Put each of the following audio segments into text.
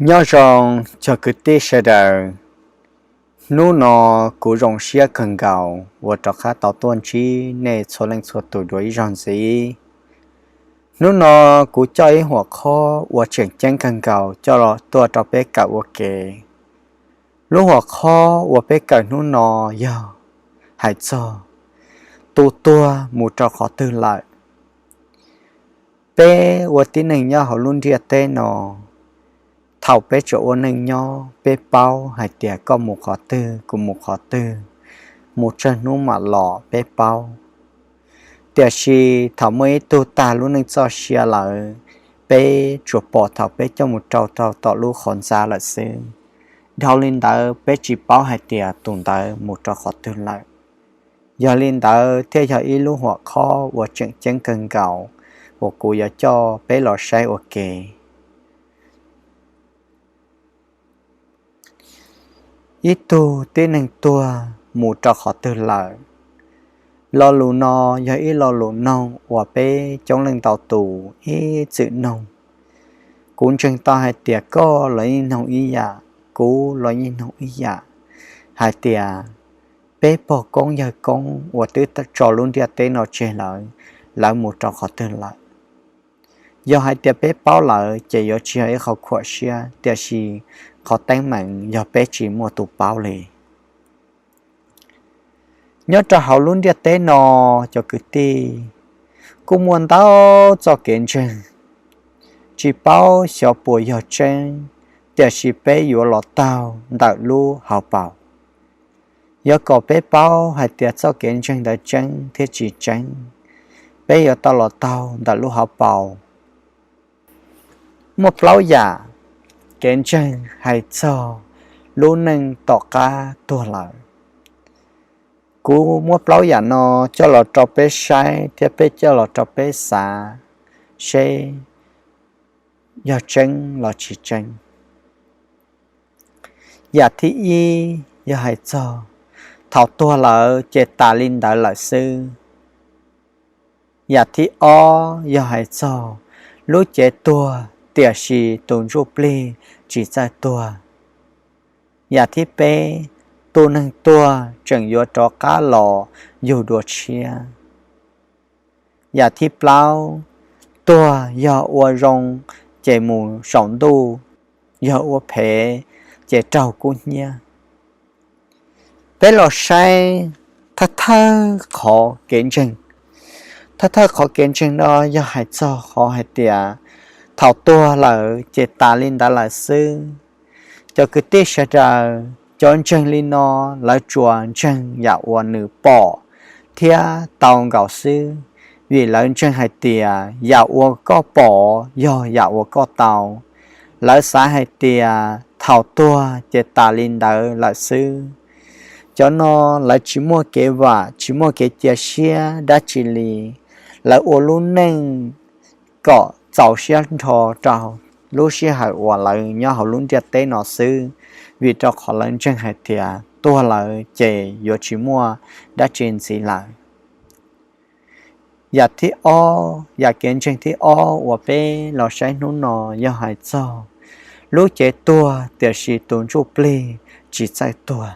Nyob zoo cov kwv tij sawv daws, hnub no kuv zoo siab kawg nkaus uas rov qab tau tuaj ntsib nej txhua leej txhua tus dua ib zaug ntxiv. Hnub no kuv coj ib huam qhob uas tseem ceeb kawg nkaus coj los tuaj rau peb kawm ua ke. Lub huam qhob uas peb kawm hnub no yog hais txog tus tuag mus rau qhov twg lawm. Peb ua tib neeg nyob hauv lub ntiaj teb no, thaum peb tseem ua neej nyob peb paub hais tias koj mus qhov twg kuv mus qhov twg, mus tsawg hnub mam los peb paub. Tiam sis thaum muaj ib tug tag lub neej txoj sia lawm, peb tsuas pom thaum peb coj mus rau rau tom lub qhov ntxa lawm xwb. Dhau li ntawd peb tsis paub hais tias tus ntawd mus rau qhov twg lawm. Yog li ntawd thiaj yog ib lub huam qhob uas tseem ceeb kawg nkaus uas kuv yuav coj peb los saib ua ke. Ib tug tib neeg tuag mus rau qhov twg lawm? Lo lus no yog ib lo lus noog uas peb coob leej ntau tus ib txwm noog. Kuv ntseeg tau hais tias koj los yeej noog ib yam, kuv los yeej noog ib yam, hais tias peb pog koob yawg koob uas twb tso lub ntiaj teb no tseg lawm, lawv mus rau qhov twg lawm. Yog hais tias peb paub lawm ces yuav tsis yog ib qho khuam siab, tiam sis qhov teeb meem yog peb tsis muaj tus paub li. Nyob rau hauv lub ntiaj teb no, cov kwv tij, kuj muaj ntau txoj kev ntseeg, tsis paub xyov puas yog tseeb, tiam sis peb yuav los taug ntawm lub hauv paus. Yuav kom peb paub hais tias txoj kev ntseeg ntawd tseeb thiab tsis tseeb, peb yuav tau los taug ntawm lub hauv paus. Muaj plaub yam kev ntseeg hais txog lub neej tom qab tuag lawm. Kuv muab plaub yam no coj los rau peb saib thiab peb coj los rau peb xav seb yog tseeb los tsis tseeb. Yam thib ib yog hais txog thaum tuag lawm ces tas li ntawd lawm xwb. Yam thib ob yog hais txog lub cev tuag tiam sis tus ntsuj plig tsis txawj tuag. Yam thib peb, tus neeg tuag tseem yuav rov qab los yug dua tshiab. Yam thib plaub, tuag yog ua zoo ces mus saum ntuj, yog ua phem ces raug kub hnyiab. Peb los saib thawj thawj qhov kev ntseeg. Thawj thawj qhov kev ntseeg no yog hais txog qhov hais tias thaum tuag lawm ces tas li ntawd lawm xwb. Cov kwv tij sawv daws, cov ntseeg li no lawv tsuas ntseeg yam uas nws pom thiab tau nkaus xwb, vim lawv ntseeg hais tias yam uas koj pom yog yam uas koj tau. Lawv xav hais tias thaum tuag ces tas li ntawd lawm xwb. Cov no lawv tsis muaj kev vam tsis muaj kev cia siab dab tsi li. Lawv ua lub neej kom txaus siab nrho rau lub sij hawm uas lawv nyob hauv lub ntiaj teb no xwb, vim rau qhov lawv ntseeg hais tias tuag lawm ces yuav tsis muaj dab tsi ntxiv lawm. Yam thib ob, yam kev ntseeg thib ob uas peb los saib hnub no yog hais txog lub cev tuag tiam sis tus ntsuj plig tsis txawj tuag.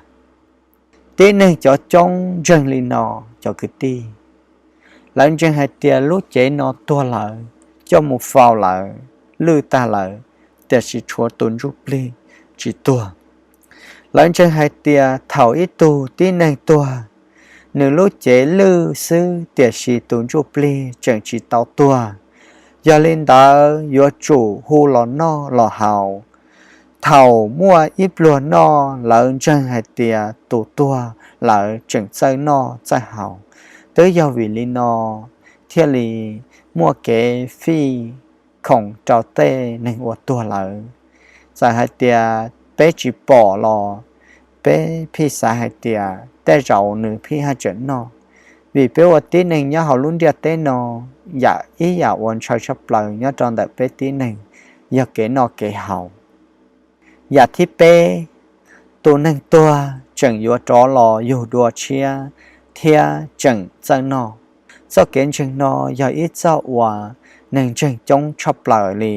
Tib neeg cov coob ntseeg li no, cov kwv tij. Lawv ntseeg hais tias lub cev no tuag lawm, coj mus faus lawm, lwj tag lawm, tiam sis tshuav tus ntsuj plig tsis tuag. Lawv ntseeg hais tias thaum ib tug tib neeg tuag, nws lub cev lwj xwb tiam sis tus ntsuj plig tseem tsis tau tuag. Yog li ntawd yuav tsum hu los noj los haus. Thaum muaj ib pluag noj, lawv ntseeg hais tias tus tuag lawm tseem txawj noj txawj haus. Twb yog vim li no thiaj li muaj kev fij khoom rau tej neeg uas tuag lawm. Txawm hais tias peb tsis pom los peb pheej xav hais tias tej zaum nws pheej haj tseem noj, vim peb ua tib neeg nyob hauv lub ntiaj teb no, yam ib yam uas ntshaw tshaj plaws nyob rau ntawm peb tib neeg yog kev noj kev haus. Yam thib peb, tus neeg tuag tseem yuav rov los yug dua tshiab thiab tseem txawj noj. Txoj kev ntseeg no yog ib txoj uas neeg ntseeg coob tshaj plaws li.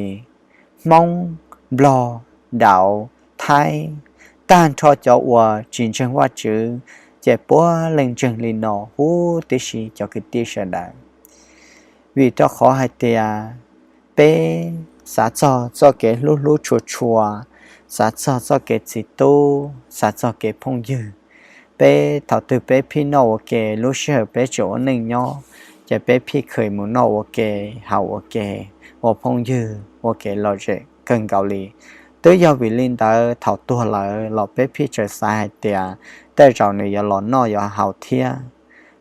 Hmoob, Nplog, daud, thaib, tag nrho cov uas tsis ntseeg Vajtswv, ces puav leej ntseeg li no huv tib si cov kwv tij sawv daws. Vim rau qhov hais tias peb xav txog txoj kev hlub hlub tshua tshua, xav txog txoj kev txiv tub, xav txog kev phooj ywg. Peb thaum twg peb phij noj ua ke, lub sij hawm peb tseem ua neej nyob, ces peb phij khwm mus noj ua ke, haus ua ke, ua phooj ywg ua ke lom zem kawg nkaus li. Twb yog vim li ntawd thaum tuag lawm los peb phij tseem xav hais tias tej zaum nws yuav los noj yuav haus thiab.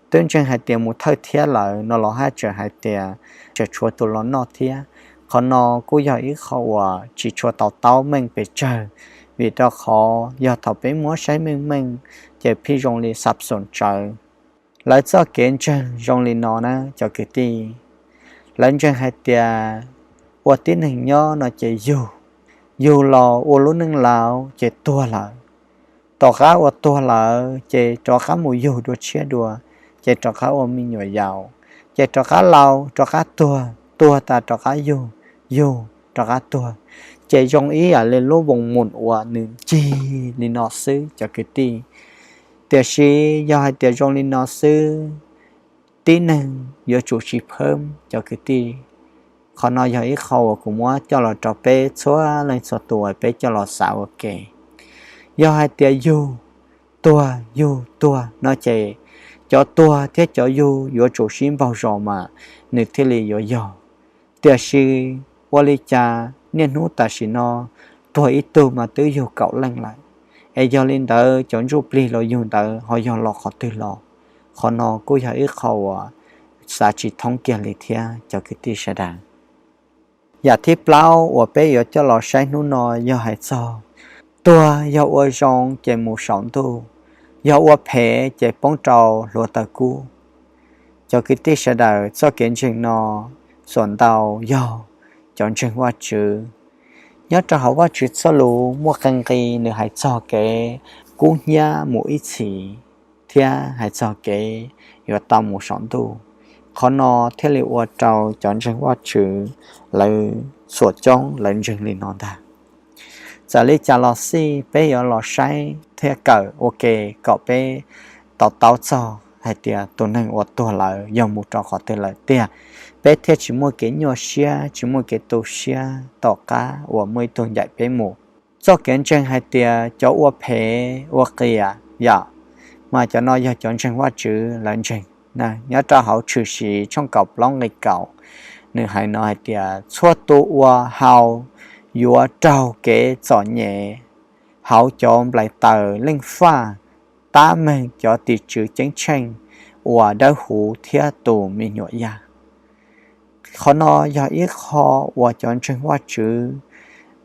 Twb ntseeg hais tias mus thawj thiab lawm no los haj tseem hais tias tseem tshuav tus los noj thiab. Qhov no kuj yog ib qho uas tsis tshua tau taub meej pes tsawg, vim rau qhov yog thaum peb muab saib meej meej, ces phij zoo li xav xoom tsawv. Lawv txoj kev ntseeg zoo li no na cov kwv tij. Lawv ntseeg hais tias ua tib neeg nyob no ces yug, yug los ua lub neej laus ces tuag lawm. Tom qab uas tuag lawm ces rov qab mus yug dua tshiab dua, ces rov qab ua me nyuam yaus, ces rov qab laus rov qab tuag, tuag tas rov qab yug, yug rov qab tuag. Ces zoo ib yam li lub voos mus uas nws ncig li no xwb cov kwv tij. Tiam sis yog hais tias zoo li no xwb, tib neeg yuav tsum tsis phawb cov kwv tij. Qhov no yog ib qho uas kuv muab coj los rau peb txhua leej txhua tus peb coj los xav ua ke. Yog hais tias yug tuag yug tuag no ces cov tuag thiab cov yug yuav tsum sib npaug zos mas nws thiaj li yuav yog. Tiam sis ua li cas niaj hnub tam sim no tuag ib tug mas twb yug kaum leej lawm, es yog li ntawd cov ntsuj plig los yug ntawd ho yog los qhov twg los? Qhov no kuj yog ib qho uas xav tsis thoob kiag li thiab cov kwv tij sawv daws. Yam thib plaub uas peb yuav coj los saib hnub no yog hais txog tuag yog ua zoo ces mus saum ntuj, yog ua phem ces poob rau hluav taws kub. Cov kwv tij sawv daws, txoj kev ntseeg no xuam ntau yog cov ntseeg Vajtswv. Nyob rau hauv Vajtswv txoj lus muaj qee nqi nws hais txog kev kub hnyiab mus ib txhis thiab hais txog kev yuav tau mus saum ntuj. Qhov no thiaj li ua rau cov ntseeg Vajtswv lawv xuam coob lawv ntseeg li no ntag. Txawm li cas los xij peb yuav los saib thiab kawm ua ke kom peb to taub txog hais tias tus neeg uas tuag lawm yog mus rau qhov twg lawm tiag, peb thiaj tsis muaj kev nyuaj siab tsis muaj kev tu siab tom qab uas muaj ib tug ncaim peb mus. Txoj kev ntseeg hais tias cov ua phem ua qias yom, mas cov no yog cov ntseeg Vajtswv lawv ntseeg. Nyob rau hauv Tshwm Sim tshooj kaum plaub nqe kaum, nws hais no hais tias txhua tus uas haus yuav raug kev txom nyem hauv cov nplaim taws leej faj, tab meeg cov tim tswv ceeb tsheej uas dawb huv thiab tus me nyuam yaj. Qhov no yog ib qho uas cov ntseeg Vajtswv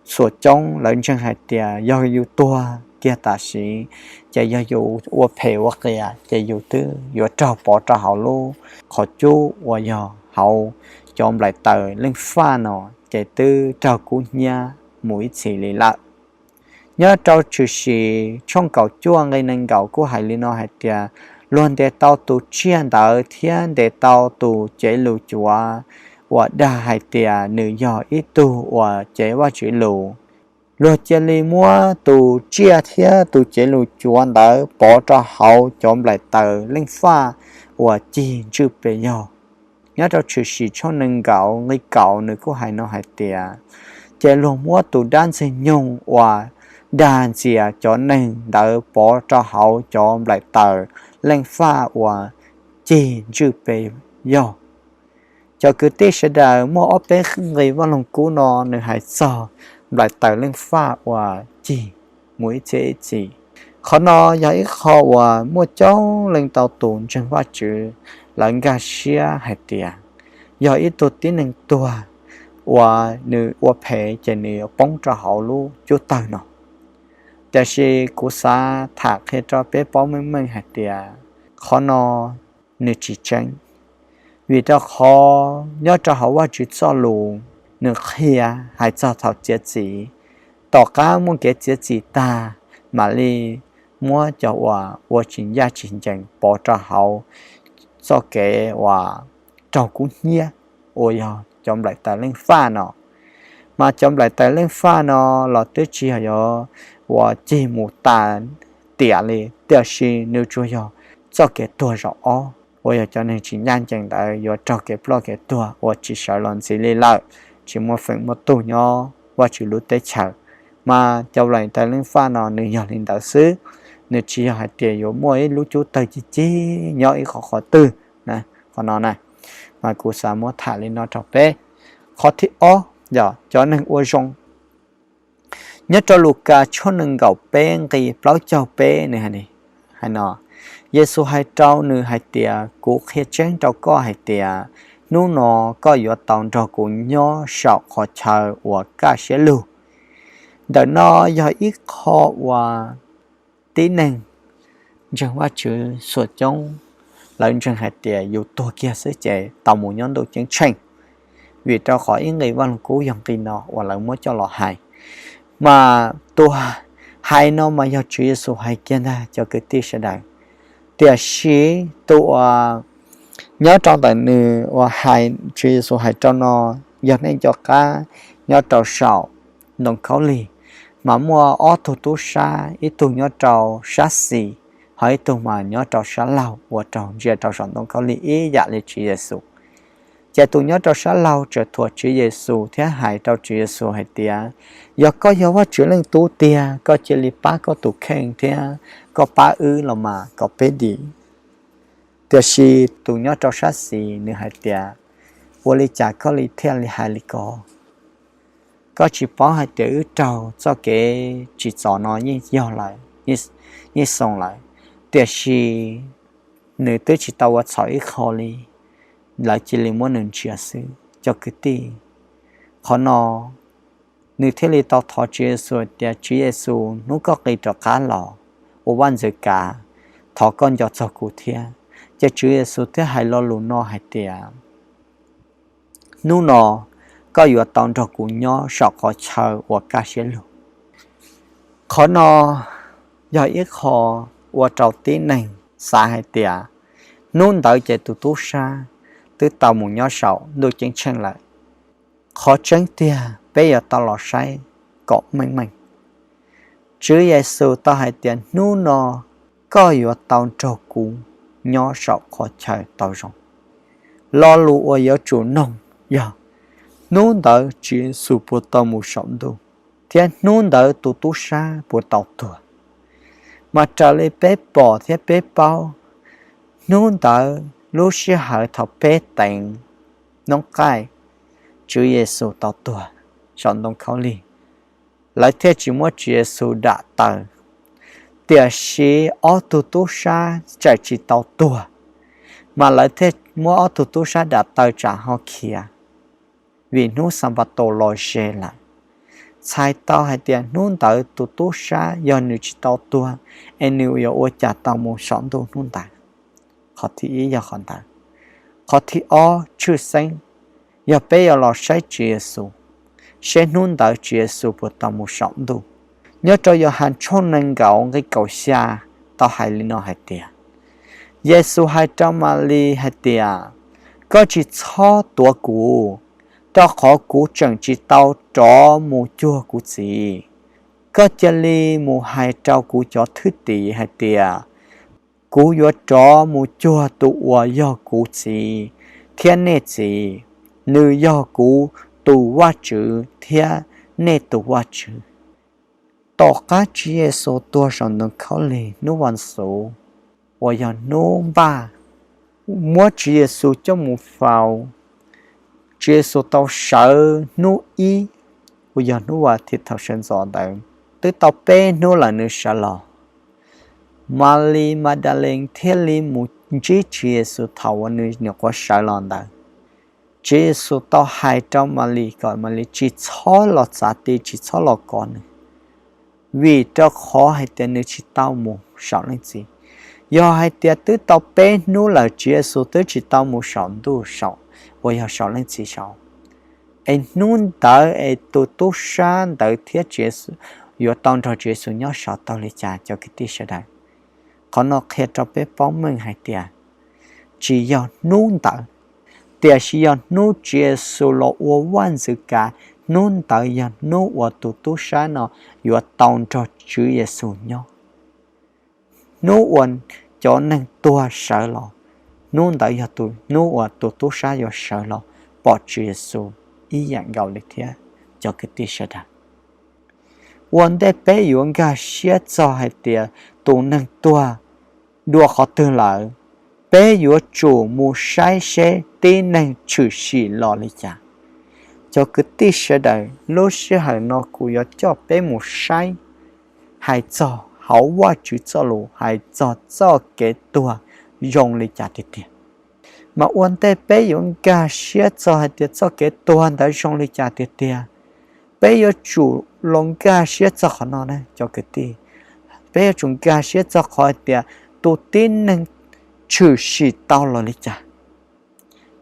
xuam coob lawv ntseeg hais tias yog yus tuag kiag tam sim, ces yog yus ua phem ua qias ces yus twb yuav raug pov rau hauv lub qhov cub uas yog hauv cov nplaim taws leej faj no, ces twb raug kub hnyiab mus ib txhis li lawm. Nyob rau Tshwm Sim tshooj kaum cuaj nqe nees nkaum kuj hais li no hais tias luag ntes tau tus tsiaj ntawd thiab ntes tau tus cev lus cuav uas dag hais tias nws yog ib tug uas cev Vajtswv lus. Luag cia li muab tus tsiaj thiab tus cev lus cuav ntawd pov rau hauv cov nplaim taws leej faj uas cig ntswj pes yog. Nyob rau Tshwm Sim tshooj nees nkaum nqe kaum nws kuj hais no hais tias ces luag muab tus dab ntxwg nyoog uas dag ntxias cov neeg ntawd pov rau hauv cov nplaim taws leej faj uas cig ntswj pes yog. Cov kwv tij sawv daws, muaj ob peb nqe Vaj Loog Kub no nws hais txog nplaim taws leej faj uas cig mus ib txhis ib txhis. Qhov no yog ib qho uas muaj coob leej ntau tus ntseeg Vajtswv lawv nkag siab hais tias yog ib tug tib neeg tuag uas nws ua phem ces nws yuav poob rau hauv lub cub tawg no. Tiam sis kuv xav tham qhia rau peb paub meej meej hais tias qhov no nws tsis tseeb, vim rau qhov nyob rau hauv Vajtswv txoj lus nws qhia hais txog thaum txiav txim, tom qab muaj kev txiav txim tag mam li muab cov uas ua tsis ncaj tsis ncees pov rau hauv txoj kev uas raug kub hnyiab uas yog cov nplaim taws leej faj no. Mas cov nplaim tais leej faj no los twb tsis yog yuav uas cig mus tas tiam li, tiam sis nws tsuas yog txoj kev tuag zaum ob uas yog cov neeg tsis ncaj ncees ntawd yuav raug kev ploj kev tuag uas tsis sawv los ntxiv li lawm, tsis muaj feem muaj tug nyob Vajtswv lub teb chaws. Mas cov nplaim tais leej faj no nws yog li ntawd xwb, nws tsis yog hais tias yuav muaj ib lub cub tawg ci cig nyob ib qhov qhov twg. Qhov no na, mas kuv xav muab tham li no rau peb. Qhov thib ob yog cov neeg ua zoo. Nyob rau Lukas tshooj nees nkaum peb nqi plaub caug peb nws hais no, Yexus hais rau nws hais tias, kuv qhia tseeb rau koj hais tias, hnub no koj yuav tau nrog kuv nyob saum qhov chaw uas kaj siab lug. Ntawm no yog ib qho uas tib neeg ntseeg Vajtswv xuam coob, lawv ntseeg hais tias yus tuag kiag xwb ces tau mus nyob ntuj ceeb tsheej, vim rau qhov ib nqi Vaj Lug Kub yog nqi no uas lawv muab coj los hais. Mas tus hais no mas yog Tswv Yexus hais kiag ntag cov kwv tij sawv daws. Tiam sis tus uas nyob rau ntawm nws uas hais, Tswv Yexus hais rau no, yog nej nco qab nyob rau saum ntoo khaub lig, mas muaj ob tug tub sab, ib tug nyob rau sab xis, ho ib tug mas nyob rau sab laug uas raug ntsia rau saum ntoo khaub lig ib yam li Tswv Yexus. Ces tus nyob rau sab laug txawm thuam Tswv Yexus thiab hais rau Tswv Yexus hais tias, yog koj yog Vajtswv Leej Tub tiag, koj cia li pab koj tus kheej thiab koj pab wb los mas kom peb dim. Tiam sis tus nyob rau sab xis nws hais tias, ua li cas koj li thiaj li hais li ko? Koj tsis paub hais tias wb raug txoj kev tsim txom no yeej yog lawm, yeej xoo lawm, tiam sis nws twb tsis tau ua txhaum ib qho li, lawv cia li muab nws ntsia xwb. Cov kwv tij, qhov no nws thiaj li tau thov Tswv Yexus tias, Tswv Yexus, hnub koj nqis rov qab los ua vaj ntxwv kav, thov koj nco txog kuv thiab. Ces Tswv Yexus thiaj hais lo lus no hais tias, hnub no koj yuav tau nrog kuv nyob saum qhov chaw uas kaj siab lug. Qhov no yog ib qho ua rau tib neeg xav hais tias hnub ntawd ces tus tub sab twb tau mus nyob saum ntuj ceeb tsheej lawm. Qhov tseeb tiag peb yuav tau los saib kom meej meej. Tswv Yexus tau hais tias hnub no koj yuav tau nrog kuv nyob saum qhov chaw tau zoo. Lo lus uas yuav tsum noog yog hnub ntawd Tswv Yexus puas tau mus saum ntuj, thiab hnub ntawd tus tub sab puas tau tuag. Mas raws li peb pom thiab peb paub, hnub ntawd lub sij hawm thaum peb teev noob qaij, Tswv Yexus tau tuag saum ntoo khaub lig, lawv thiaj tsis muab Tswv Yexus dam taw. Tiam sis ob tug tub sab tseem tsis tau tuag, mas lawv thiaj muab ob tug tub sab dam taw tsam ho khiav, vim hnub Xanpataus los ze lawm. Txhais tau hais tias hnub ntawd tus tub sab yog nws tsis tau tuag, es nws yuav ua cas tau mus saum ntuj hnub ntawd? Qhov thib ib yog qhov ntawd. Qhov thib ob tshwj xeeb, yog peb yuav los saib Tswv Yexus, seb hnub ntawd Tswv Yexus puas tau mus saum ntuj. Nyob rau Yauhas tshooj nees nkaum nqi kaum xya tau hais li no hais tias, Yexus hais rau Malis hais tias, koj tsis txhob tuav kuv, rau qhov kuv tseem tsis tau rov mus cuag kuv Txiv. Koj cia li mus hais rau kuv cov thwj tim hais tias, kuv yuav rov mus cuag tus uas yog kuv Txiv thiab nej Txiv, nws yog kuv tus Vajtswv thiab nej tus Vajtswv. Tom qab Tswv Yexus tuag saum ntoo khaub lig hnub vas xuv, uas yog hnub npaj, muab Tswv Yexus coj mus faus. Tswv Yexus tau sawv hnub ib, uas yog hnub vas thiv thaum sawv ntxov ntawd, twb tau peb hnub lawm nws sawv los. Malis Madalees thiaj li mus ntsib Tswv Yexus thaum uas nws nyuam qhuav sawv los ntawd. Tswv Yexus tau hais rau Malis kom Malis tsis txhob los txav ti, tsis txhob los kov nws, vim rau qhov hais tias nws tsis tau mus saum Leej Txiv. Yog hais tias twb tau peb hnub lawm Tswv Yexus twb tsis tau mus saum ntuj saum, uas yog saum Leej Txiv saud, es hnub ntawd es tus tub sab ntawd thiab Tswv Yexus yuav tau nrog Tswv Yexus nyob saud tau li cas, cov kwv tij sawv daws? Qhov no qhia rau peb paub meej hais tias tsis yog hnub ntawd, tiam sis yog hnub Tswv Yexus los ua vaj ntxwv kav, hnub ntawd yog hnub uas tus tub sab no yuav tau nrog Tswv Yexus nyob. Hnub uas cov neeg tuag sawv los, hnub ntawd yog hnub uas tus tub sab yuav sawv los pom Tswv Yexus ib yam nkaus li thiab. Cov kwv tij sawv daws, ua ntej peb yuav nkag siab txog hais tias tus neeg tuag dua qhov twg lawm, peb yuav tsum mus saib seb tib neeg tshwm sim los li cas. Cov kwv tij sawv daws, lub sij hawm no kuv yuav coj peb mus saib hais txog hauv Vajtswv txoj lus hais txog txoj kev tuag zoo li cas tiag tiag. Mas ua ntej peb yuav nkag siab txog hais tias txoj kev tuag ntawd zoo li cas tiag tiag, peb yuav tsum los nkag siab txog qhov no na cov kwv tij. Peb yuav tsum nkag siab txog qhov hais tias tus tib neeg tshwm sim tau los li cas.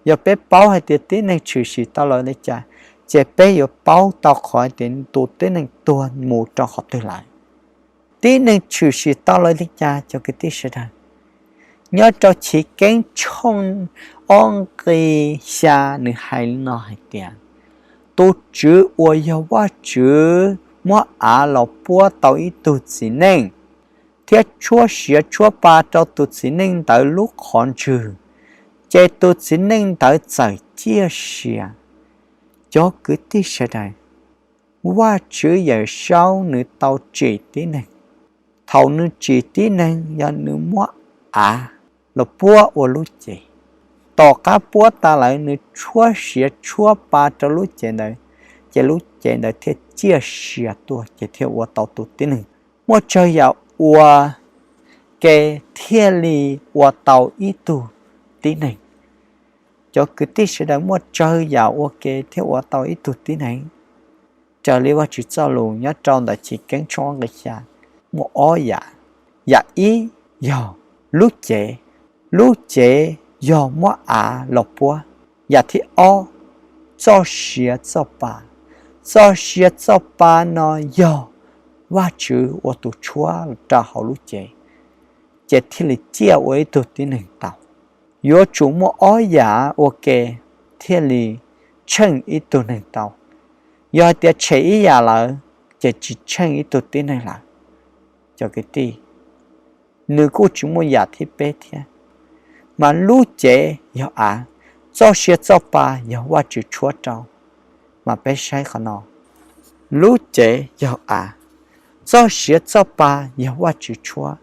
Yog peb paub hais tias tib neeg tshwm sim tau los li cas, ces peb yuav paub tau qhov hais tias tus tib neeg tuag mus rau qhov twg lawm. Tib neeg tshwm sim tau los li cas cov kwv tij sawv daws? Nyob rau Chiv Keeb tshooj ob nqi xya nws hais li no hais tias, tus Tswv uas yog Vajtswv muab av los puab tau ib tug txiv neej, thiab tshuab siav tshuab pa rau tus txiv neej ntawd lub qhov ntswg, ces tus txiv neej ntawd txawm ciaj sia. Cov kwv tij sawv daws, Vajtswv Yawmsaub nws tau tsim tib neeg. Thaum nws tsim tib neeg yog nws muab av los puab ua lub cev. Tom qab puab tas lawm nws tshuab siav tshuab pa rau lub cev ntawd, ces lub cev ntawd thiaj ciaj sia tuaj ces thiaj ua tau tus tib neeg. Muaj tsawg yam ua ke thiaj li ua tau ib tug tib neeg. Cov kwv tij sawv daws, muaj tsawg yam ua ke thiaj ua tau ib tug tib neeg. Raws li Vajtswv txoj lus nyob rau ntawm Chiv Keeb tshooj ob nqi xya, muaj ob yam. Yam ib yog lub cev. Lub cev yog muab av los puab. Yam thib ob, txoj sia txoj pa. Txoj sia txoj pa no yog Vajtswv ua tus tshuab rau hauv lub cev, ces thiaj li ciaj ua ib tug tib neeg tau. Yuav tsum muaj ob yam ua ke thiaj li tsheej ib tug neeg tau. Yog hais tias tshem ib yam lawm, ces tsis tsheej ib tug tib neeg lawm. Cov kwv tij, nws kuj tsis muaj yam thib peb thiab. Mas lub cev yog av, txoj sia txoj pa yog Vajtswv tshuab rau. Mas peb saib qhov no, lub cev yog av, txoj sia txoj pa yog Vajtswv tshuab.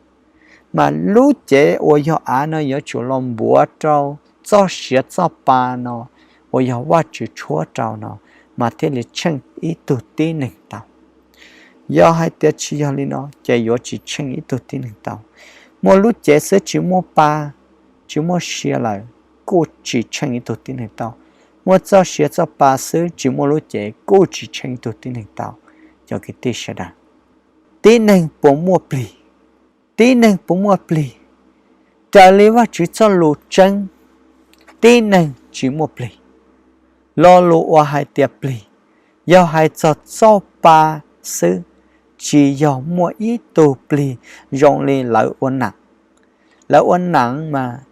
Mas lub cev uas yog av no yuav tsum los npuav rau txoj sia txoj pa no uas yog Vajtswv tshuab rau no, mas thiaj li tsheej ib tug tib neeg tau. Yog hais tias tsis yog li no ces yuav tsis tsheej ib tug tib neeg tau. Muaj lub cev xwb tsis muaj pa, tsis muaj sia lawm, kuj tsis tsheej ib tug tib neeg tau. Muaj txoj sia txoj pa xwb tsis muaj lub cev kuj tsis tsheej ib tug tib neeg tau. Cov kwv tij sawv daws, tib neeg puas muaj plig? Tib neeg puas muaj plig? Raws li Vajtswv txoj lus tseeb, tib neeg tsis muaj plig. Lo lus uas hais tias plig, yog hais txog txoj pa xwb, tsis yog muaj ib tug plig zoo li lawv ua nam. Lawv ua nam mas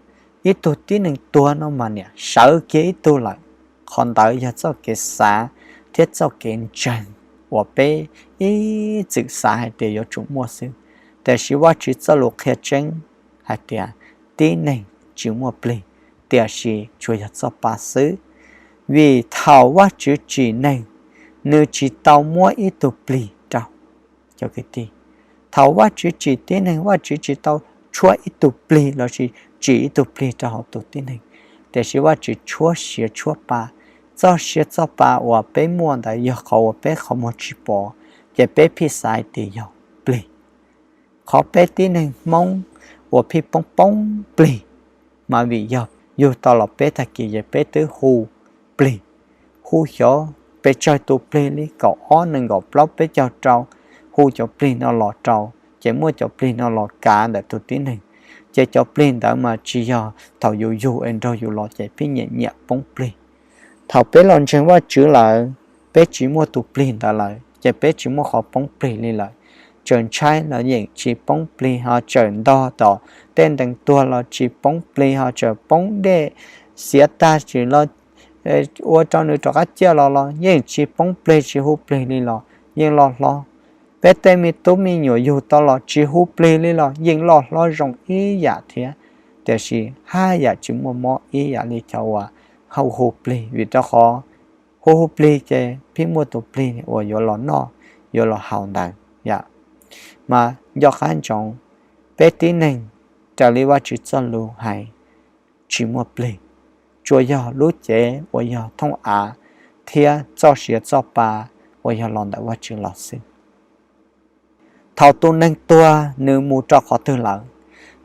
ib tug tib neeg tuag no mas niam sawv kiag ib tug lawm. Qhov ntawd yog txoj kev xav thiab txoj kev ntseeg uas peb ib txwm xav hais tias yuav tsum muaj xwb. Tiam sis Vajtswv txoj lus qhia tseeb hais tias tib neeg tsis muaj plig, tiam sis tsuas yog txoj pa xwb. Vim thaum Vajtswv tsim neeg, nws tsis tau muab ib tug plig rau. Cov kwv tij, thaum Vajtswv tsim tib neeg, Vajtswv tsis tau tshuab ib tug plig lossis tsim ib tug plig rau hauv tus tib neeg, tiam sis Vajtswv tshuab sia tshuab pa. Txoj sia txoj pa uas peb muaj ntawd yog qhov uas peb qhov muag tsis pom, ces peb pheej xav hais tias yog plig. Qhov peb tib neeg Hmoob uas pheej poob poob plig, mas vim yog yug tau los peb tag kis ces peb twb hu plig, hu xyov pes tsawg tus plig li kaum ob nees nkaum plaub peb caug rau, hu cov plig no los rau, ces muab cov plig no los kav ntawm tus tib neeg. Ces cov plig ntawd mas tsis yog thaum yus yug es nrog yus los ces pheej nyiam nyiam poob plig. Thaum peb los ntseeg Vajtswv lawm, peb tsis muaj tus plig ntawd lawm ces peb tsis muaj qhov poob plig li lawm. Tsaws ntshai los yeej tsis poob plig, ho tsaws ntog tom tej ntees tuag los tsis poob plig, ho tsaws poob dej xiav tag sim los ua rau nws rov qab ciaj los los yeej tsis poob plig tsis hu plig li los yeej loj hlob. Peb tej me tub me nyuam yug tau los tsis hu plig li los yeej loj hlob zoo ib yam thiab. Tiam sis haj yam tsis muaj mob ib yam li cov uas hu hu plig, vim rau qhov hu hu plig ces pheej muaj tus plig uas yuav los noj, yuav los haus ntawd yom. Mas nco qab ntsoov, peb tib neeg raws li Vajtswv txoj lus hais tsis muaj plig, tsuas yog lub cev uas yog thooj av thiab txoj sia txoj pa uas yog los ntawm Vajtswv los xwb. Thaum tus neeg tuag nws mus rau qhov twg lawm?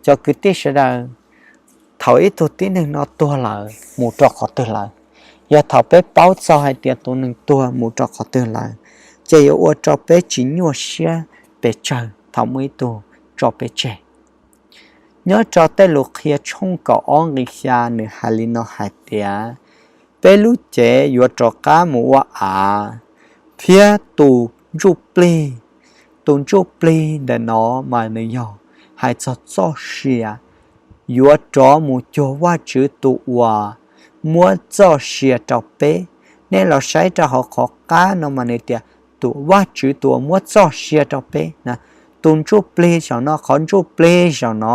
Cov kwv tij sawv daws, thaum ib tug tib neeg no tuag lawm mus rau qhov twg lawm? Yog thaum peb paub txog hais tias tus neeg tuag mus rau qhov twg lawm, ces yuav ua rau peb tsis nyuaj siab pes tsawg thaum muaj ib tug tso peb tseg. Nyob rau tej lus qhia tshooj kaum ob nqi xya nws hais li no hais tias, peb lub cev yuav rov qab mus ua av, thiab tus ntsuj plig, tus ntsuj plig ntawm no mas nws yog hais txog txoj sia, yuav rov mus cuag Vajtswv tus uas muab txoj sia rau peb. Nej los saib rau hauv qhov qab no mas nws tias tus Vajtswv tus uas muab txoj sia rau peb na. Tus ntsuj plig zaum no, qhov ntsuj plig zaum no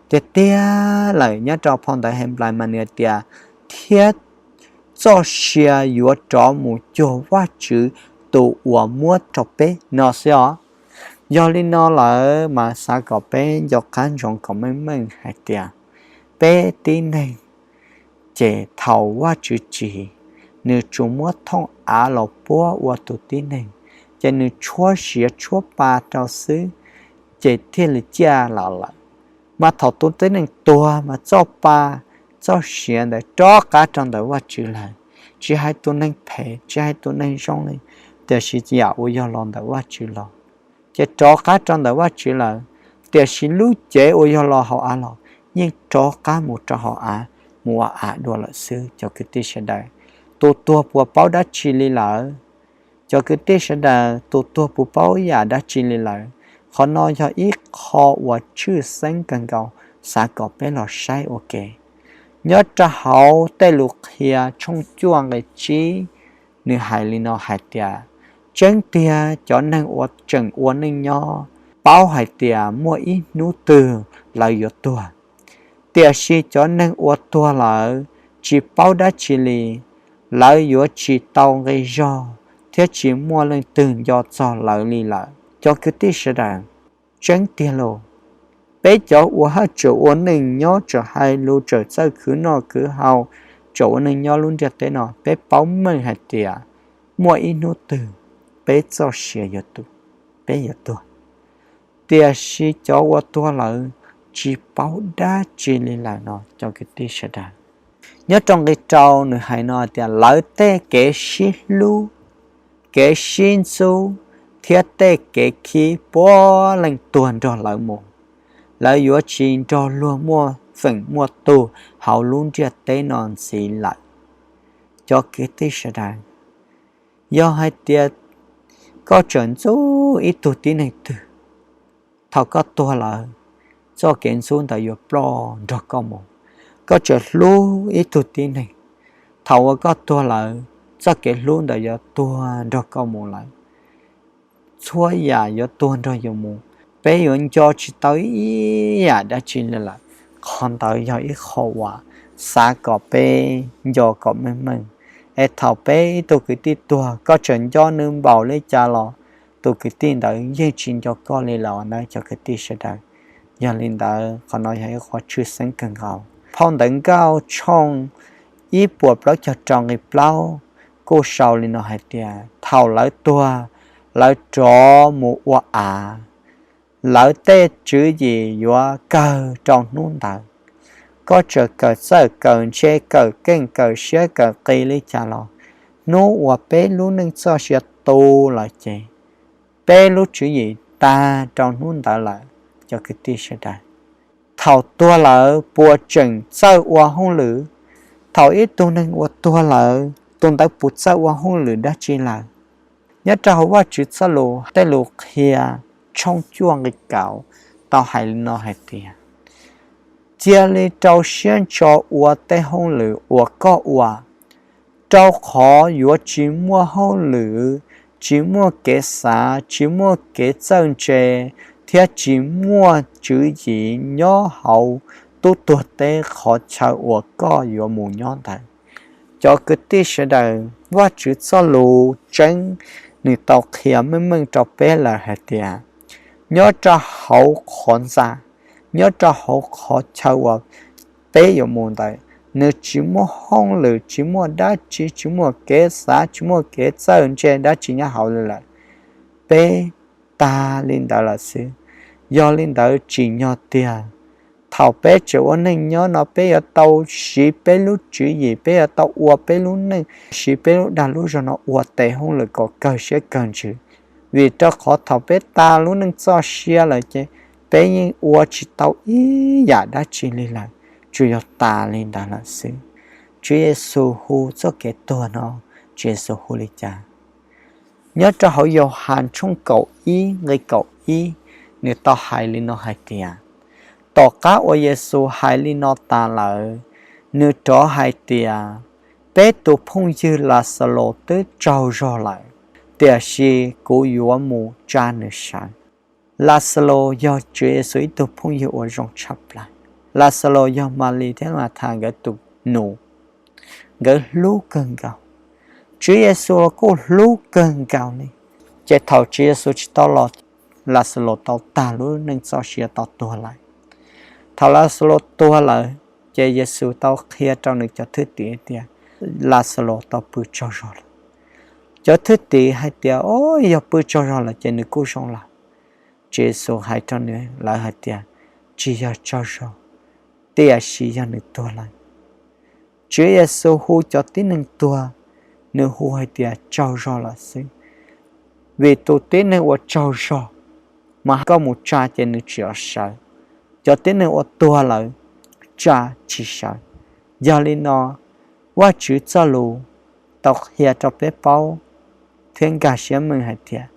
tiag tiag lawm nyob rau phau ntawv Henplais mas nws tias, thiab txoj sia yuav rov mus cuag Vajtswv tus uas muab rau peb no xwb os. Yog li no lawm mas xav kom peb nco qab ntsoov kom meej meej hais tias peb tib neeg ces thaum Vajtswv tsim, nws tsuas muab thooj av los puab ua tus tib neeg, ces nws tshuab sia tshuab pa rau xwb, ces thiaj li ciaj los lawm. Mas thaum tus tib neeg tuag mas txoj pa, txoj sia ntawd rov qab rau ntawm Vajtswv lawm. Tsis hais tus neeg phem, tsis hais tus neeg zoo li, tiam sis yam uas yog los ntawm Vajtswv los, ces rov qab rau ntawm Vajtswv lawm. Tiam sis lub cev uas yog los hauv av los yeej rov qab mus rau hauv av, mus ua av dua lawm xwb cov kwv tij sawv daws. Tus tuag puas paub dab tsi li lawm? Cov kwv tij sawv daws, tus tuag puas paub yam dab tsi li lawm? Qhov no yog ib qho uas tshwj xeeb kawg nkaus, xav kom peb los saib ua ke. Nyob rau hauv tej lus qhia tshooj cuaj nqe tsib, nws hais li no hais tias, tseeb tiag cov neeg uas tseem ua neej nyob paub hais tias muaj ib hnub twg lawv yuav tuag. Tiam sis cov neeg uas tuag lawm tsis paub dab tsi li, lawv yuav tsis tau nqi zog thiab tsis muaj leej twg nco txog lawv li lawm. Cov kwv tij sawv daws, tseeb tiag los, peb cov uas haj tseem ua neej nyob, tseem hais lus, tseem txawj khwv noj khwv haus, tseem ua neej nyob lub ntiaj teb no, peb paub meej hais tias muaj ib hnub twg peb txoj sia yuav tu, peb yuav tuag. Tiam sis cov uas tuag lawm tsis paub dab tsi li lawm no cov kwv tij sawv daws. Nyob rau nqe rau nws hais no tias lawv tej kev sib hlub, kev sib ntxub thiab tej kev khib puav leej tuag nrog lawv mus. Lawv yuav tsis nrog luag muaj feem muaj tug hauv lub ntiaj teb no ntxiv lawm. Cov kwv tij sawv daws, yog hais tias koj tseem ntxub ib tug tib neeg twg, thaum koj tuag lawm, txoj kev ntxub ntawd yuav ploj nrog koj mus. Koj tseem hlub ib tug tib neeg, thaum uas koj tuag lawm, txoj kev hlub ntawd yuav tuag nrog koj mus lawm. Txhua yam yuav tuag nrog yus mus, peb yuav nco tsis tau ib yam dab tsi li lawm. Qhov ntawd yog ib qho uas xav kom peb nco kom meej meej. Es thaum peb ib tug kwv tij tuag, koj tseem nco nws npaum li cas los tus kwv tij ntawd yeej tsis nco koj li lawm na cov kwv tij sawv daws. Yog li ntawd qhov no yog ib qho tshwj xeeb kawg nkaus. Phau ntawv Nkauj tshooj ib puas plaub caug rau nqe plaub kuj sau li no hais tias thaum lawv tuag, lawv rov mus ua av, lawv tej tswv yim yuav kawg rau hnub ntawd. Koj tseem kawm txawj kawm ntse kawm keej kawm siab kawm qis li cas los, hnub uas peb lub neej txoj sia tu lawm ces peb lub tswv yim tag rau hnub ntawd lawm cov kwv tij sawv daws. Thaum tuag lawm puas tseem txawj ua hauj lwm? Thaum ib tug neeg uas tuag lawm, tus ntawd puas txawj ua hauj lwm dab tsi lawm? Nyob rau hauv Vajtswv txoj lus tej lus qhia tshooj cuaj nqe kaum tau hais li no hais tias, cia li rau siab ntso ua tej hauj lwm uas koj ua, rau qhov yuav tsis muaj hauj lwm, tsis muaj kev xav, tsis muaj kev txawj ntse, thiab tsis muaj tswv yim nyob hauv tub tuag teb qhov chaw uas koj yuav mus nyob ntawd. Cov kwv tij sawv daws, Vajtswv txoj lus tseeb nws tau qhia meej meej rau peb lawm hais tias nyob rau hauv qhov ntxa, nyob rau hauv qhov chaw uas peb yuav mus ntawd, nws tsis muaj hauj lwm, tsis muaj dab tsi, tsis muaj kev xav, tsis muaj kev txawj ntse dab tsi nyob hauv li lawm. Peb tag li ntawd lawm xwb. Yog li ntawd tsim nyog tiag, thaum peb tseem ua neej nyob no peb yuav tau siv peb lub tswv yim, peb yuav tau ua peb lub neej, siv peb lub dag lub zog no ua tes hauj lwm kom kawg siab kawg ntsws, vim rau qhov thaum peb tas lub neej txoj sia lawm ces peb yeej ua tsis tau ib yam dab tsi li lawm, tsuas yog tas li ntawd lawm xwb. Tswv Yexus hu txoj kev tuag no, Tswv Yexus hu li cas? Nyob rau hauv Yauhas tshooj kaum ib nqe kaum ib, nws tau hais li no hais tias, tom qab uas Yexus hais li no tas lawm, nws rov hais tias, peb tus phooj ywg Laxalus twb tsaug zog lawm, tiam sis kuv yuav mus tsa nws sawv. Laxalus yog Tswv Yexus ib tug phooj ywg uas zoo tshaj plaws. Laxalus yog Malis thiab Mathas nkawd tus nus, nkawd hlub kawg nkaus. Tswv Yexus los kuj hlub kawg nkaus li. Ces thaum Tswv Yexus tsis tau los, Laxalus tau tag lub neej txoj sia tau tuag lawm. Thaum Laxalus tuag lawm, ces Yexus tau qhia rau nws cov thwj tim tias Laxalus tau pw tsaug zog lawm. Cov thwj tim hais tias, o, yog pw tsaug zog lawm ces nws kuj zoo lawm. Tswv Yexus hais rau nws lawv hais tias, tsis yog tsaug zog, tiam sis yog nws tuag lawm. Tswv Yexus hu cov tib neeg tuag, nws hu hais tias tsaug zog lawm xwb. Vim tus tib neeg uas tsaug zog, mas koj mus tsa ces nws tsis sawv. Cov tib neeg uas tuag lawm, tsa tsis sawv. Yog li no, Vajtswv txoj lus tau qhia rau peb paub thiab nkag siab meej hais tias,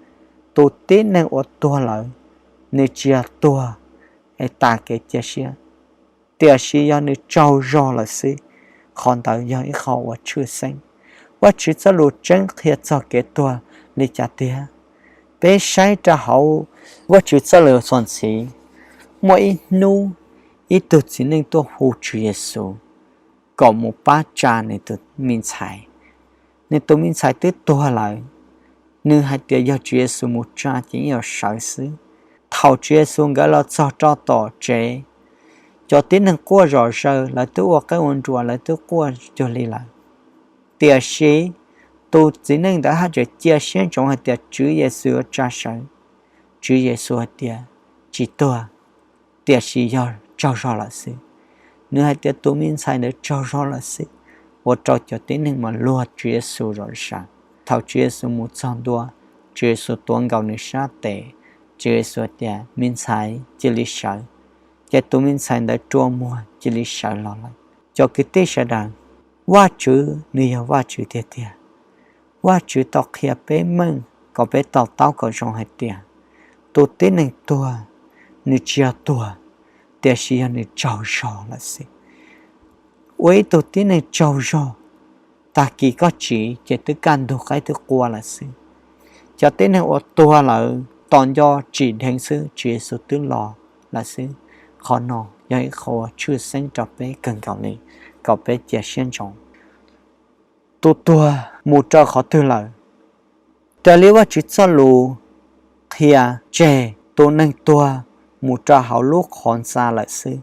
tus tib neeg uas tuag lawm, nws tsis yog tuag es tas kev cia siab, tiam sis yog nws tsaug zog lawm xwb. Qhov ntawd yog ib qho uas tshwj xeeb. Vajtswv txoj lus tseeb qhia txog kev tuag li cas tiag? Peb saib rau hauv Vajtswv txoj lus txuas ntxiv, muaj ib hnub ib tug txiv neej tuaj hu Tswv Yexus kom mus pab tsa nws tus me ntxhais. Nws tus me ntxhais twb tuag lawm, nws hais tias yog Tswv Yexus mus tsa ces yeej yuav sawv xwb. Thaum Tswv Yexus nkawd los txog rau tom tsev, cov tib neeg quaj zom zaws, lawv twb ua qeej ua nruas, lawv twb quaj cuag li lawm. Tiam sis tus txiv neej ntawd haj tseem cia siab ntsoov hais tias Tswv Yexus yuav tsa sawv. Tswv Yexus hais tias, tsis tuag, tiam sis yog tsaug zog lawm xwb. Nws hais tias tus me ntxhais ntawd tsaug zog lawm xwb, ua rau cov tib neeg mas luag Tswv Yexus zom zaws. Thaum Tswv Yexus mus txog ntua, Tswv Yexus tuav nkaus nws sab tes, Tswv Yexus tias, me ntxhais, cia li sawv. Ces tus me ntxhais ntawd rua muag cia li sawv los lawm. Cov kwv tij sawv daws, Vajtswv nws yog Vajtswv tiag tiag. Vajtswv tau qhia peb meej kom peb to taub kom zoo hais tias, tus tib neeg tuag, nws tsis yog tuag, tiam sis yog nws tsaug zog lawm xwb. Ua ib tug tib neeg tsaug zog, tag kis koj tsiv ces twb kaj ntug qaib twb qua lawm xwb. Cov tib neeg uas tuag lawm tos nco tsim dheev xwb, Tswv Yexus twb los lawm xwb. Qhov no yog ib qho uas tshwj xeeb rau peb kawg nkaus li, kom peb cia siab ntsoov. Tus tuag mus rau qhov twg lawm? Raws li Vajtswv txoj lus qhia, tseg tus neeg tuag mus rau hauv lub qhov ntxa lawm xwb.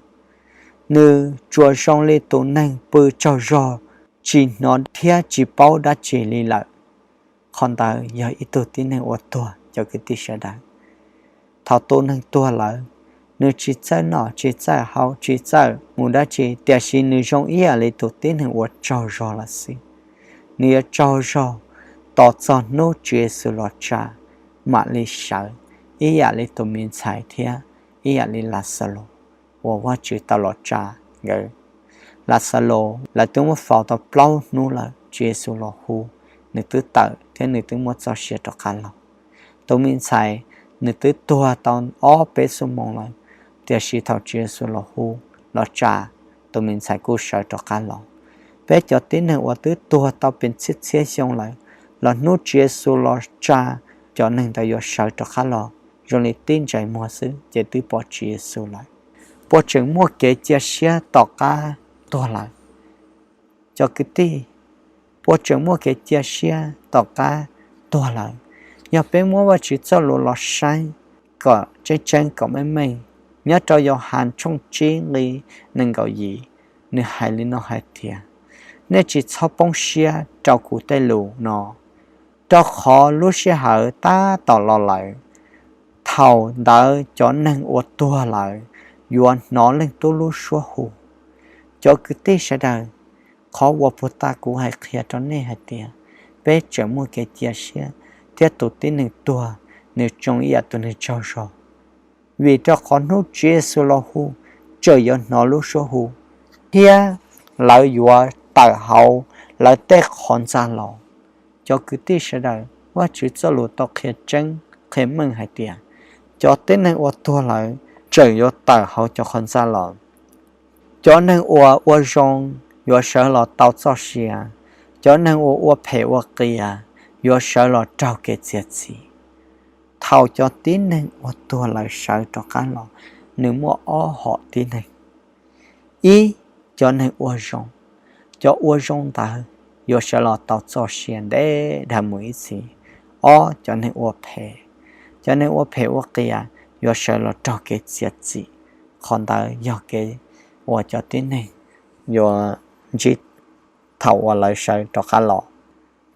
Nws tsuas zoo li tus neeg pw tsaug zog, tsis hnov thiab tsis paub dab tsi li lawm. Qhov ntawd yog ib tug tib neeg uas tuag, cov kwv tij sawv daws. Thaum tus neeg tuag lawm, nws tsis txawj noj tsis txawj haus tsis txawj mus dab tsi, tiam sis nws zoo ib yam li tus tib neeg uas tsaug zog lawm xwb. Nws yuav tsaug zog tos txog hnub Tswv Yexus los tsa mam li sawv, ib yam li tus me ntxhais thiab ib yam li Laxalus uas Vajtswv tau los tsa nkawd. Laxalus lawv twb muab faus tau plaub hnub lawm, Tswv Yexus los hu, nws twb tawm thiab nws twb muaj txoj sia rov qab los. Tus me ntxhais, nws twb tuag tau ob peb xuab moos lawm, tiam sis thaum Tswv Yexus los hu, los tsa, tus me ntxhais kuj sawv rov qab los. Peb cov tib neeg uas twb tuag tau pes txhiab txhiab xyoo lawm, los hnub Tswv Yexus los tsa, cov neeg ntawd yuav sawv rov qab los zoo li tib ntsais muag xwb ces twb pom Tswv Yexus lawm. Puas tseem muaj kev cia siab tom qab tuag lawm? Cov kwv tij, puas tseem muaj kev cia siab tom qab tuag lawm? Yog peb muab Vajtswv txoj lus los saib kom tseeb tseeb kom meej meej, nyob rau Yauhas tshooj tsib nqi nees nkaum yim, nws hais li no hais tias, nej tsis txhob poob siab rau kuv tej lus no, rau qhov lub sij hawm tab tom los lawm, thaum ntawd cov neeg uas tuag lawm yuav hnov Leej Tub lub suab hu. Cov kwv tij sawv daws, qhov uas puag ta kuv hais qhia rau nej hais tias peb tseem muaj kev cia siab thiab tus tib neeg tuag nws zoo ib yam tus neeg tsaug zog, vim rau qhov hnub Tswv Yexus los hu, tseem yuav hnov lub suab hu, thiab lawv yuav tawm hauv lawv tej qhov ntxa los. Cov kwv tij sawv daws, Vajtswv txoj lus tau qhia tseeb qhia meej hais tias cov tib neeg uas tuag lawm tseem yuav tawm hauv cov qhov ntxa los. Cov neeg uas ua zoo yuav sawv los tau txoj sia, cov neeg uas ua phem ua qias yuav sawv los raug kev txiav txim. Thaum cov tib neeg uas tuag lawm sawv rov qab los, nws muaj ob hom tib neeg. Ib, cov neeg ua zoo. Cov ua zoo ntawd yuav sawv los tau txoj sia ntev dhawv mus ib txhis. Ob, cov neeg ua phem. Cov neeg ua phem ua qias yuav sawv los raug kev txiav txim. Qhov ntawd yog kev uas cov tib neeg yuav ntsib thaum uas lawv sawv rov qab los.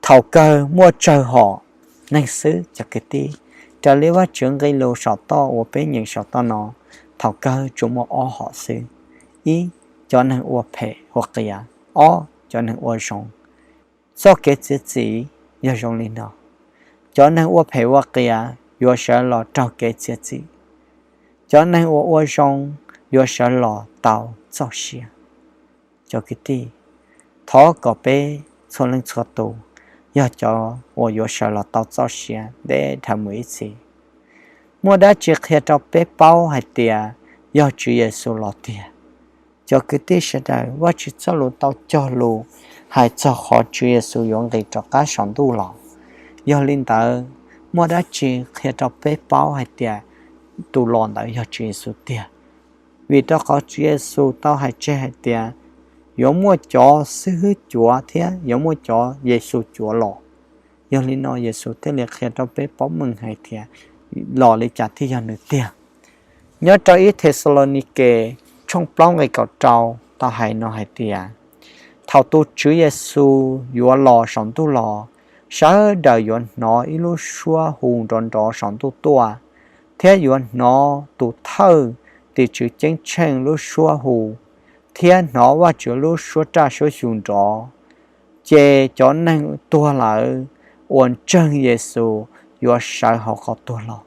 Thaum kawg muaj tsawg hom neeg xwb cov kwv tij. Raws li Vajtswv nqe lus saum toj uas peb nyeem saum toj no, thaum kawg tsuas muaj ob hom xwb. Ib, cov neeg ua phem ua qias. Ob, cov neeg ua zoo. Txoj kev txiav txim yog zoo li no: cov neeg ua phem ua qias yuav sawv los raug kev txiav txim, cov neeg uas ua zoo yuav sawv los tau txoj sia. Cov kwv tij, thov kom peb txhua leej txhua tus yog cov uas yuav sawv los tau txoj sia ntev dhawv mus ib txhis. Muaj dab tsi qhia rau peb paub hais tias yog Tswv Yexus los tiag? Cov kwv tij sawv daws, Vajtswv txoj lus tau cog lus hais txog qhov Tswv Yexus yuav nqis rov qab saum ntuj los. Yog li ntawd, muaj dab tsi qhia rau peb paub hais tias tus los ntawd yog Tswv Yexus tiag? Vim rau qhov Tswv Yexus tau hais tseg hais tias yuav muaj cov xib hwb cuav thiab yuav muaj cov Yexus cuav los. Yog li no Yexus thiaj li qhia rau peb paub meej hais tias los li cas thiaj yog nws tiag. Nyob rau ib Thexalaunikes tshooj plaub nqe kaum rau tau hais no hais tias, thaum tus Tswv Yexus yuav los saum ntuj los, sawv daws yuav hnov ib lub suab hu nrov nrov saum ntuj tuaj, thiab yuav hnov tus thawj tim tswv ceeb tsheej lub suab hu, thiab hnov Vajtswv lub suab raj suab xyu nrov. Ces cov neeg tuag lawm uas ntseeg Yexus yuav sawv hauv qhov tuag los.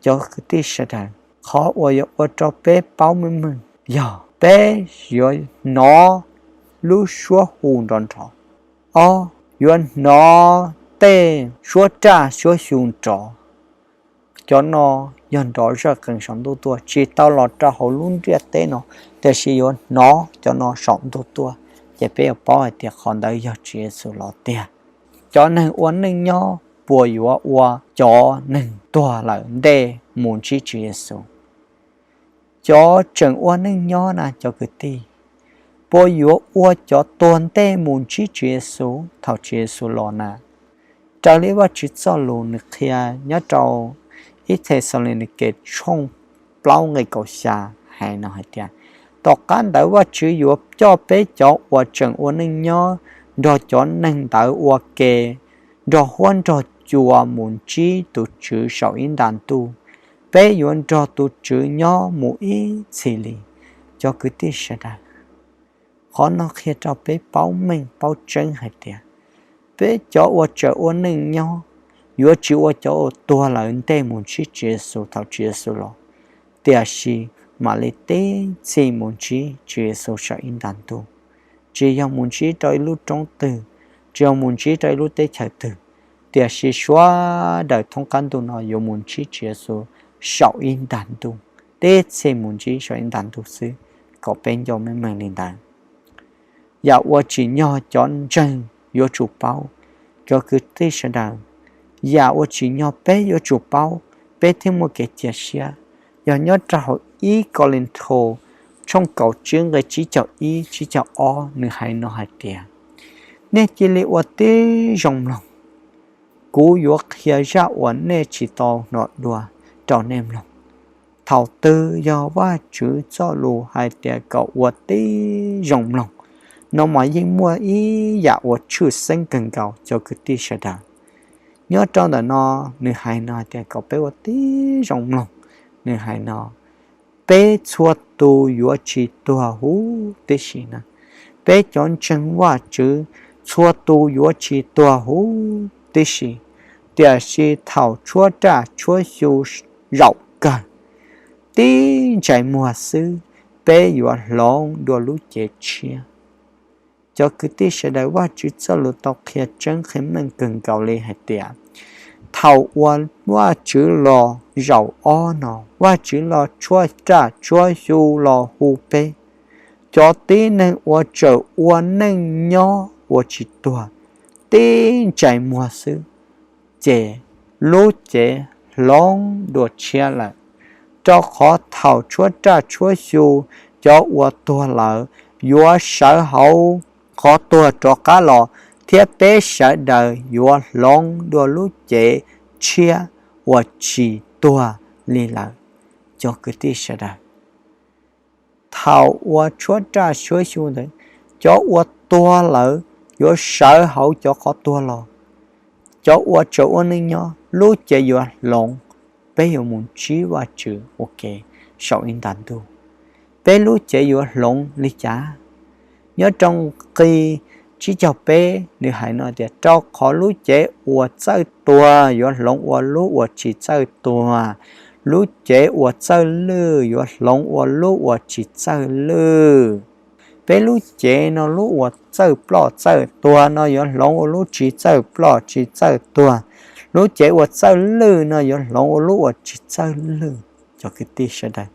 Cov kwv tij sawv daws, qhov uas yuav ua rau peb paub meej meej yog peb yuav hnov lub suab hu nrov nrov. Ob, yuav hnov tej suab raj suab xyu nrov. Cov no yog nrov zawj qees saum ntuj tuaj, tsis tau los rau hauv lub ntiaj teb no, tiam sis yuav hnov cov no saum ntuj tuaj, ces peb yuav paub hais tias qhov ntawd yog Tswv Yexus los tiag. Cov neeg ua neej nyob puas yuav ua cov neeg tuag lawm ntej mus ntsib Tswv Yexus? Cov tseem ua neej nyob na cov kwv tij, puas yuav ua cov tuag ntej mus ntsib Tswv Yexus thaum Tswv Yexus los na? Raws li Vajtswv txoj lus nws qhia nyob rau ib Thexalaunikes tshooj plaub nqe kaum xya hais no hais tias, tom qab ntawd Vajtswv yuav coj peb cov uas tseem ua neej nyob nrog cov neeg ntawd ua ke nrog huab nrog cua mus ntsib tus Tswv saum ib nta ntuj. Peb yuav nrog tus Tswv nyob mus ib txhis li. Cov kwv tij sawv daws, qhov no qhia rau peb paub meej paub tseeb hais tias peb cov uas tseem ua neej nyob yuav tsis ua cov uas tuag lawm ntej mus ntsib Tswv Yexus thaum Tswv Yexus los, tiam sis mam li tib txhij mus ntsib Tswv Yexus saum ib nta ntuj. Tsis yog mus ntsib rau ib lub roob twg, tsis yog mus ntsib rau ib lub teb chaws twg, tiam sis sawv daws thoob qab ntuj no yuav mus ntsib Tswv Yexus saum ib nta ntuj, tib txhij mus ntsib saum ib nta ntuj xwb, kom peb nco meej meej li ntawd. yam uas tsim nyog cov ntseeg yuav tsum paub. Cov kwv tij sawv daws, yam uas tsim nyog peb yuav tsum paub, peb thiaj muaj kev cia siab, yog nyob rau hauv ib Kauleethaus tshooj kaum tsib nqe tsib caug ib tsib caug ob, nws hais no hais tias, nej cia li ua tib zoo mloog, kuv yuav qhia zaj uas nej tsis tau hnov dua rau nej mloog. Thaum twg yog Vajtswv txoj lus hais tias kom ua tib zoo mloog no mas yeej muaj ib yam uas tshwj xeeb kawg nkaus cov kwv tij sawv daws. Nyob rau ntawm no, nws hais no hais tias kom peb ua tib zoo mloog, nws hais no, peb txhua tus yuav tsis tuag huv tib si na. Peb cov ntseeg Vajtswv txhua tus yuav tsis tuag huv tib si, tiam sis thaum tshuab raj tshuab xyu zaum kawg, tib ntsais muag xwb, peb yuav hloov dua lub cev tshiab. Cov kwv tij sawv daws, Vajtswv txoj lus tau qhia tseeb qhia meej kawg nkaus li hais tias, thaum uas Vajtswv los zaum ob no, Vajtswv los tshuab raj tshuab xyu los hu peb, cov tib neeg uas tseem ua neej nyob uas tsis tuag, tib ntsais muag xwb, ces lub cev hloov dua tshiab lawm. Rau qhov thaum tshuab raj tshuab xyu, cov uas tuag lawm yuav sawv hauv qhov tuag rov qab los, thiab peb sawv daws yuav hloov dua lub cev tshiab uas tsis tuag li lawm. Cov kwv tij sawv daws, thaum uas tshuab raj tshuab xyu ntawd, cov uas tuag lawm yuav sawv hauv cov qhov tuag los, cov uas tseem ua neej nyob lub cev yuav hloov. Peb yuav mus ntsib Vajtswv ua ke saum ib nta ntuj. Peb lub cev yuav hloov li cas? Nyob rau nqe tsib caug peb nws hais no tias, rau qhov lub cev uas txawj tuag yuav hloov ua lub uas tsis txawj tuag, lub cev uas txawj lwj yuav hloov ua lub uas tsis txawj lwj. Peb lub cev no, lub uas txawj ploj txawj tuag no yuav hloov ua lub tsis txawj ploj tsis txawj tuag, lub cev uas txawj lwj no yuav hloov ua lub uas tsis txawj lwj. Cov kwv tij sawv daws,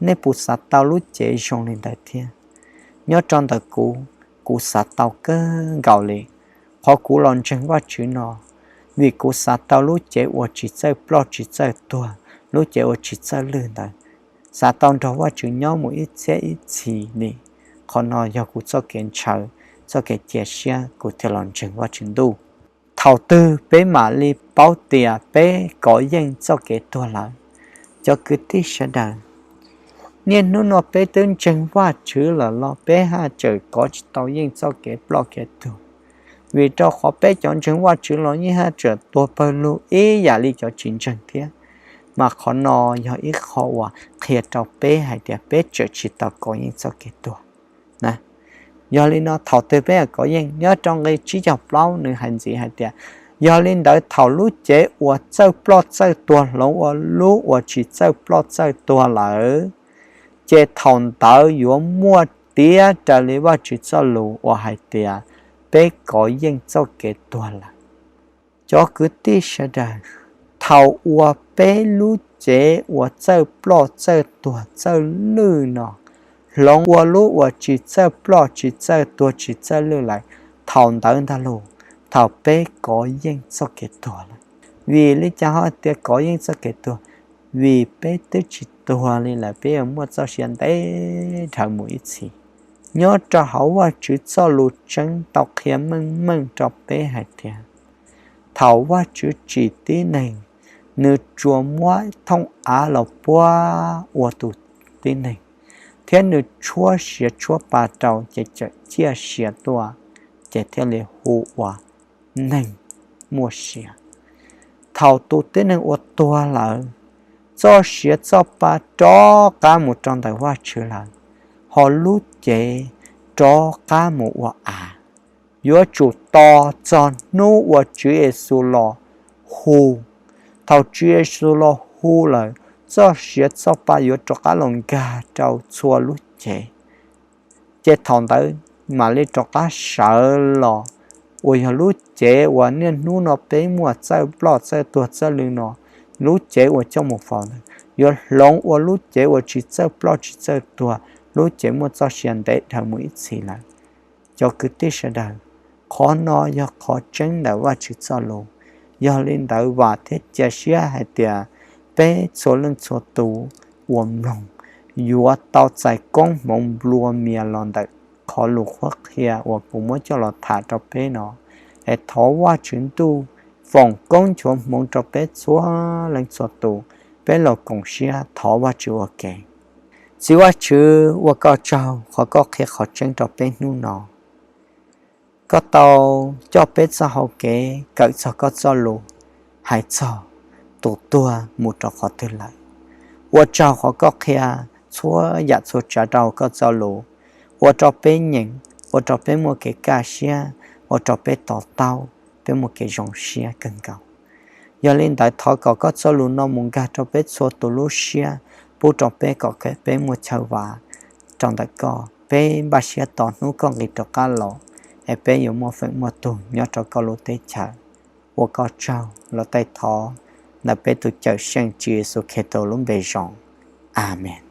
nej puas xav tau lub cev zoo li ntawd thiab? Nyob rau ntawm kuv, kuv xav tau kawg nkaus li. Qhov kuv los ntseeg Vajtswv no, vim kuv xav tau lub cev uas tsis txawj ploj tsis txawj tuag, lub cev uas tsis txawj lwj ntawd, xav tau nrog Vajtswv nyob mus ib txhiab ib txhis li. Qhov no yog kuv txoj kev ntshaw, txoj kev cia siab kuv thiaj los ntseeg Vajtswv Ntuj. Thaum twg peb mam li paub tias peb kov yeej txoj kev tuag lawm? Cov kwv tij sawv daws, niaj hnub no peb twb ntseeg Vajtswv lawm los peb haj tseem kov tsis tau yeej txoj kev ploj kev tuag, vim rau qhov peb cov ntseeg Vajtswv los yeej haj tseem tuag pawg lug ib yam li cov tsis ntseeg thiab. Mas qhov no yog ib qho uas qhia rau peb hais tias peb tseem tsis tau kov yeej txoj kev tuag na. Yog li no thaum twg peb kov yeej? Nyob rau nqe tsib caug plaub nws hais ntxiv hais tias, yog li ntawd thaum lub cev uas txawj ploj txawj tuag hloov ua lub uas tsis txawj ploj txawj tuag lawm, ces thaum ntawd yuav muaj tiav raws li Vajtswv txoj lus uas hais tias peb kov yeej txoj kev tuag lawm. Cov kwv tij sawv daws, thaum uas peb lub cev uas txawj ploj txawj tuag txawj lwj no hloov ua lub uas tsis txawj ploj tsis txawj tuag tsis txawj lwj lawm, thaum ntawd ntag lauj, thaum peb kov yeej txoj kev tuag lawm. Vim li cas ho tias kov yeej txoj kev tuag? Vim peb twb tsis tuag li lawm, peb yuav muaj txoj sia ntev dhawv mus ib txhis. Nyob rau hauv Vajtswv txoj lus tseeb tau qhia meej meej rau peb hais tias, thaum Vajtswv tsim tib neeg, nws tsuas muab thooj av los puab ua tus tib neeg, thiab nws tshuab siav tshuab pa rau ces txawm ciaj sia tuaj, ces thiaj li hu ua neeg muaj sia. Thaum tus tib neeg uas tuag lawm, txoj siav txoj pa rov qab mus rau ntawm Vajtswv lawm, ho lub cev rov qab mus ua av. Yuav tsum tos txog hnub uas Tswv Yexus los hu. Thaum Tswv Yexus los hu lawm, txoj siav txoj pa yuav rov qab los nkag rau txhua lub cev. Ces thaum ntawd mam li rov qab sawv los, uas yog lub cev uas niaj hnub no peb muaj txawj ploj txawj tuag txawj lwj no, lub cev uas coj mus faus ntawd yuav hloov ua lub cev uas tsis txawj ploj tsis txawj tuag, lub cev muaj txoj sia ntev dhawv mus ib txhis lawm. Cov kwv tij sawv daws, qhov no yog qhov tseeb ntawm Vajtswv txoj lus. Yog li ntawd vam thiab cia siab hais tias peb txhua leej txhua tus uas mloog yuav tau txais koob hmoov nplua mias los ntawm qhov lus qhuab qhia uas kuv muab coj los tham rau peb no. Es thov Vajtswv ntuj foom koob nchuav hmoov rau peb txhua leej txhua tus. Peb los koom siab thov Vajtswv ua ke. Txiv Vajtswv, ua koj tsaug qhov koj qhia qhov tseeb rau peb hnub no. Koj tau coj peb txoj hau kev kawm txog koj txoj lus hais txog tus tuag mus rau qhov twg lawm. Ua tsaug qhov koj qhia txhua yam txhua tsav rau koj txoj lus, ua rau peb nyeem, ua rau peb muaj kev kaj siab, ua rau peb to taub, peb muaj kev zoo siab kawg nkaus. Yog li ntawd thov kom koj txoj lus no mus nkag rau peb txhua tus lub siab, pub rau peb kom peb muaj chaw vam rau ntawm koj. Peb npaj siab tos hnub koj nqis rov qab los, es peb yuav muaj feem muaj tug nyob rau koj lub teb chaws. Ua koj tsaug los taij thov ntawm peb tus Cawmseej Tswv Yexus Khetos lub npe zoo. Amees.